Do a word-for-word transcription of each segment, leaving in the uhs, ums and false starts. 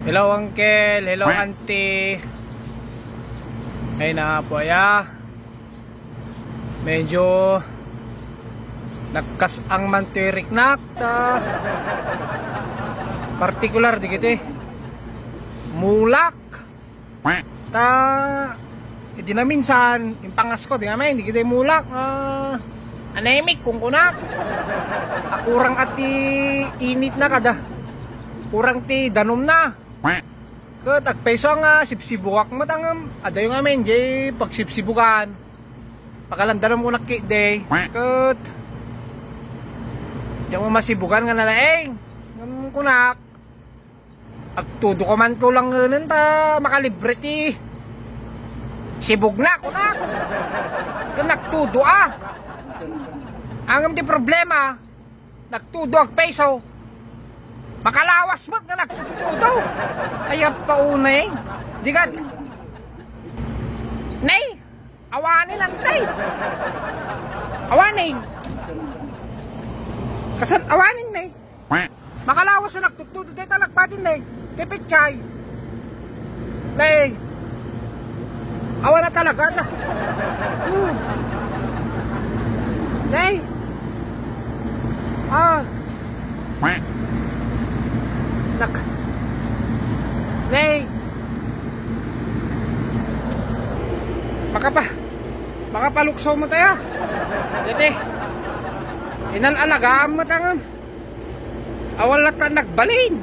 Hello, uncle. Hello, auntie. Ay na po, ya. Medyo nagkas-ang man toy riknak ta. Partikular dagiti mulak. Ta, idi na minsan, impangasko, di nga main, dagiti mulak, ah, anemic, kunkunak. Ah, kurang ti initna kada. Kurang ti danumna. Ket agpayso nga sibsibugak met ngem, adayo nga main, jay pagsibsibugan. Pakalandanom kunak ketdi. Ket, diak masibugan nga nalaing. Ngem kunak, agtudo ka man to lang nganen ta makalibre ti sibugna, kunak. Ken nagtudo a. Ngem ti problema, nagtudo agpayso. Makalawas met nga nagtudo. Ay, apaunay. Di ka, nay, awanen, antay. Awanen. Kasan awanen, nay. Makalawas na nagtutudo, deta nagpatin, nay. Ti pechay. Nay. Awan na talaga, ta. Hmm. Nay. Ah. Nak. Nay. Makapa-, makapalukso mo tayo. Dete. Inan alagaan mo tangan. Awal latta nagbalin.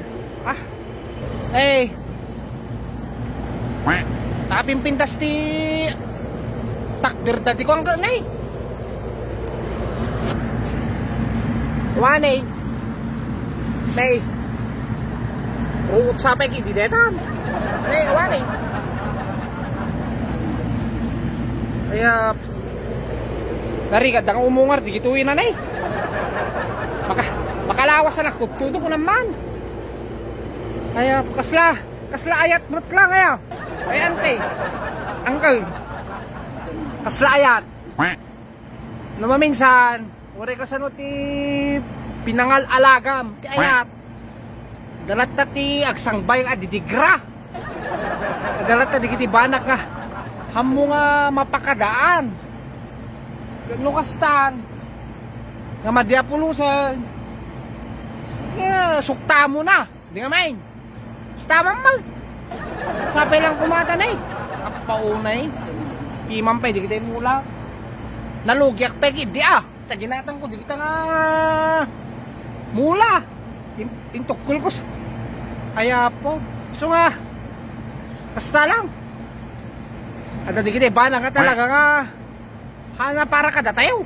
Ah. Eh. Tapin pintas ti takder dati ko ang kanay. Wanay. Nay. Ruot sapay ki di detan. Nay, wanay. Kaya, narigad nga umungar, di gituwi na, nay. Maka-, makalawas na nagtugtudo ko naman. Kaya, kasla, kasla ayat met lang, kaya. Ay, ante. Uncle. Kasla ayat. No maminsan, uray kasano ti pinangal-alagam, ti ayat. Dalatta ti agsangbay nga adidigra. Dalatta digiti banak nga hammo nga mapakadaan. No kastan, nga madiapulosan, nga sukta mo na. Di nga main. Basta mamang. Sapay lang kumata na eh. Apaunay. Piman pay, di kita mula. Nalugiak pay, di ah. Taginatan ko, di kita nga mula. In-, intukkol ko sa, ay, apo. So nga, basta lang. Ada di kita, bana nga talaga nga. Hana para kada tayo.